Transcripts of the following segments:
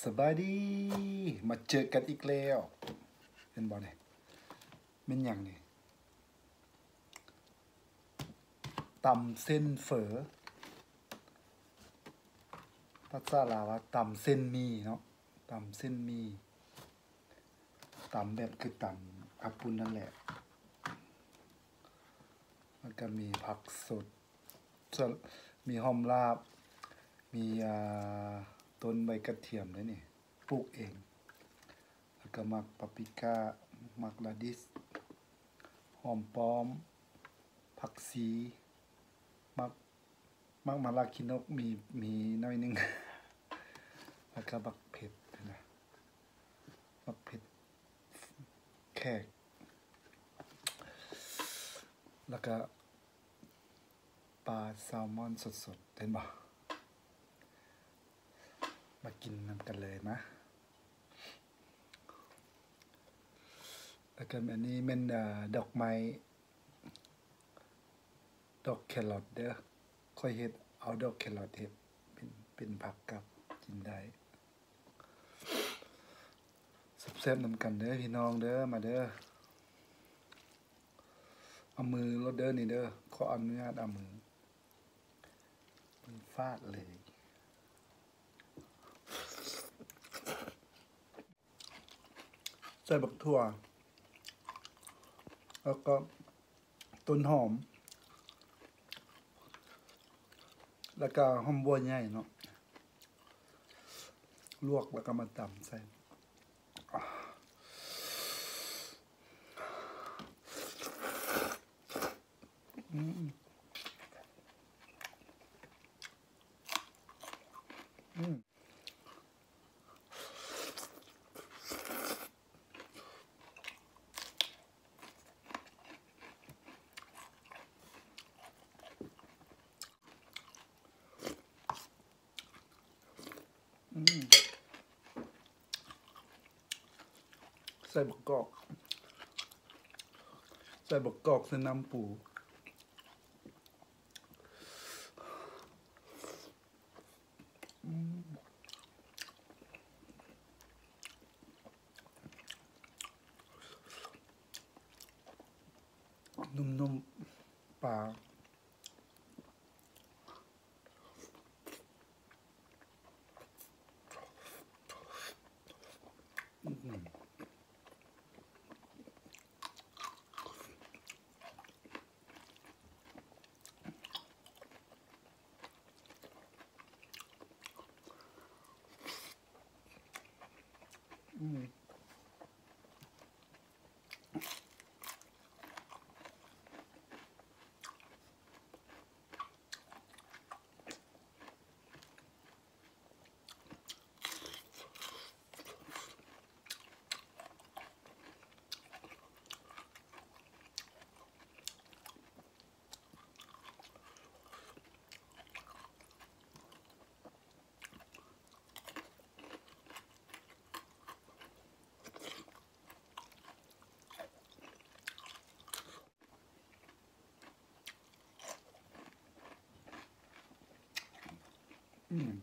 ສະບາຍດີ ມາເຈີກັນອີກແລ້ວ ເຫັນບໍ່ນີ້? ແມ່ນຫຍັງນີ້? ຕຳເສັ້ນເຝີ ພາສາລາວວ່າຕຳເສັ້ນໝີ່ເນາະ ຕຳເສັ້ນໝີ່ ຕຳແບບຄືຕຳເຂົ້າປຸ້ນນັ້ນແຫຼະ ແລ້ວກໍມີຜັກສົດ ສ່ວນ ມີຫອມລາບ ມີ ອ່າ ຕົ້ນໃບກະທຽມເດ້ນີ້ ປູກເອງ ແລ້ວກໍໝາກປາປິກ້າ ໝາກລາດິສ ຫອມປ້ອມ ຜັກຊີ ໝາກ ໝາກມາລາຂີ້ນົກ ມີ ມີໜ້ອຍໜຶ່ງ ແລ້ວກໍບັກເຜັດນະ ບັກເຜັດແຂກ ແລ້ວກໍປາແຊລມອນສົດໆ ເຫັນບໍ່? ມາກິນນຳກັນເລີຍມາ. ແລ້ວກໍອັນນີ້ແມ່ນ ເອີ ດອກໄມ້ ດອກແຄຣອດເດີ້ ຂ້ອຍເຮັດ ເອົາດອກແຄຣອດເຮັດເປັນ ເປັນຜັກກັບ ກິນໄດ້ ແຊບໆ ນຳກັນເດີ້ພີ່ນ້ອງເດີ້ ມາເດີ້ ເອົາມືໂລດເດີ້ນີ້ເດີ້ ຂໍອະນຸຍາດເອົາມື ມັນຟາດເລີຍ ໃສ່ບັກຖົ່ວ ແລ້ວກໍຕົ້ນຫອມ ແລ້ວກໍຫອມບົ່ວໃຫຍ່ເນາະ ລວກແລ້ວກໍມາຕຳໃສ່ ອືມ ອືມ. ອືມ ໃສ່ບັກກອກ ໃສ່ບັກກອກໃສ່ນ້ຳປູ. ອືມ ນຸ້ມໆ ປາ. ອືມ ອືມ. ອືມ.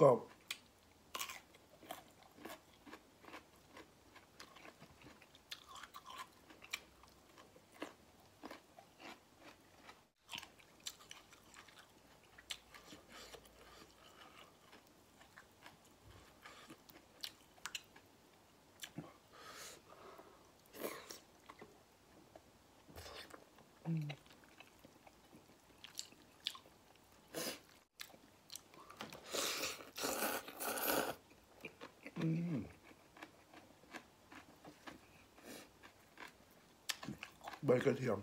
ກອບໆ. ອືມ ໃບກະທຽມ. ອ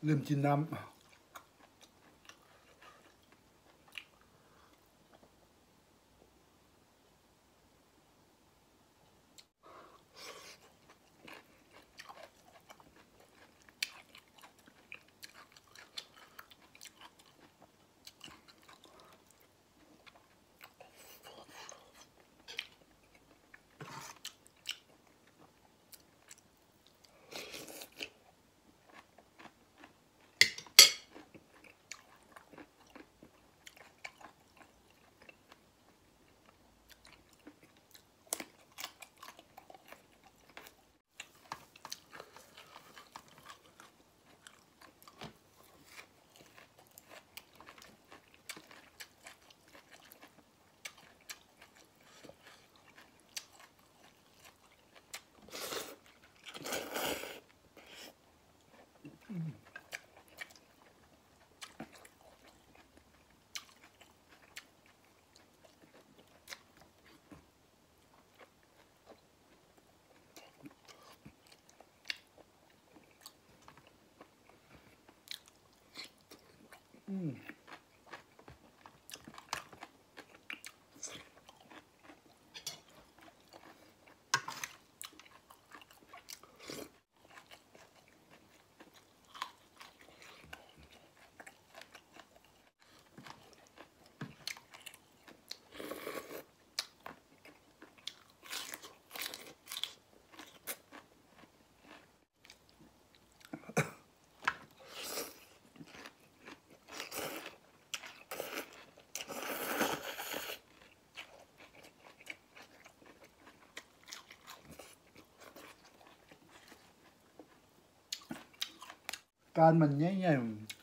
ລືມກິນນ້ຳ. ການມັນໃຫຍ່ໆ.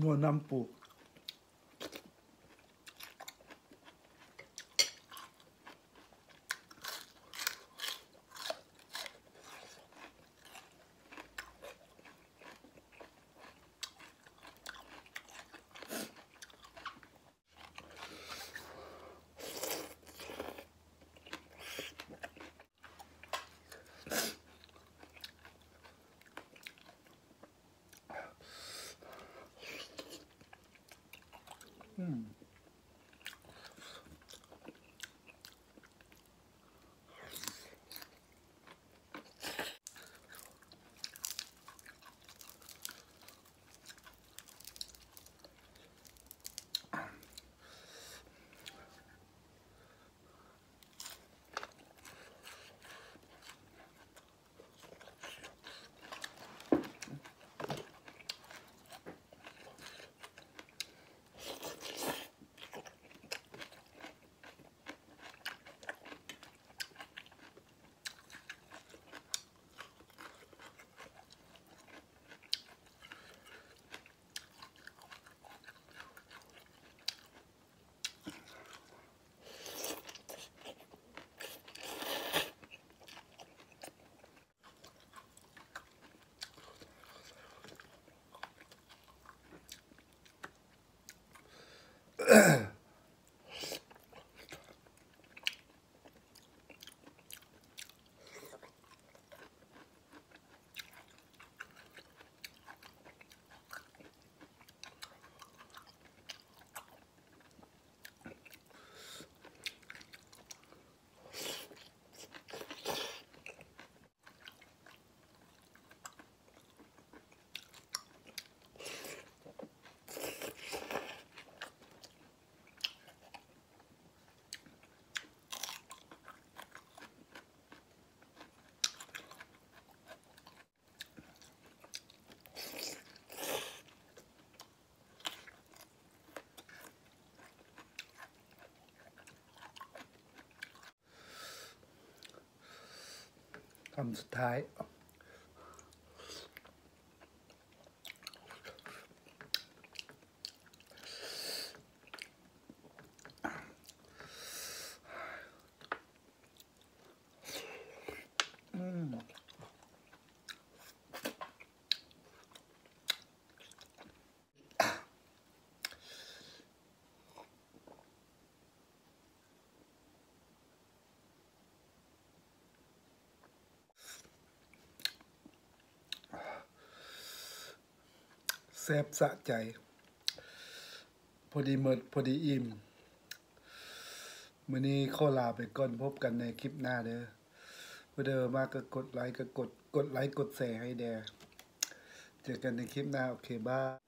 ນົວນ້ຳປູ. ອ ອືມ. ຄຳສຸດທ້າຍ. ອືມ. ແຊບສະໃຈ ພໍດີໝົດ ພໍດີອີ່ມ. ມື້ນີ້ຂໍລາໄປກ່ອນ ພົບກັນໃນຄລິບໜ້າເດີ. ຜູ້ໃດມາກໍກົດໄລ ກໍກົດ ກົດໄລ ກົດແຊໃຫ້ແດ່. ເຈີກັນໃນຄລິບໜ້າ. ໂອເຄ ບາຍ.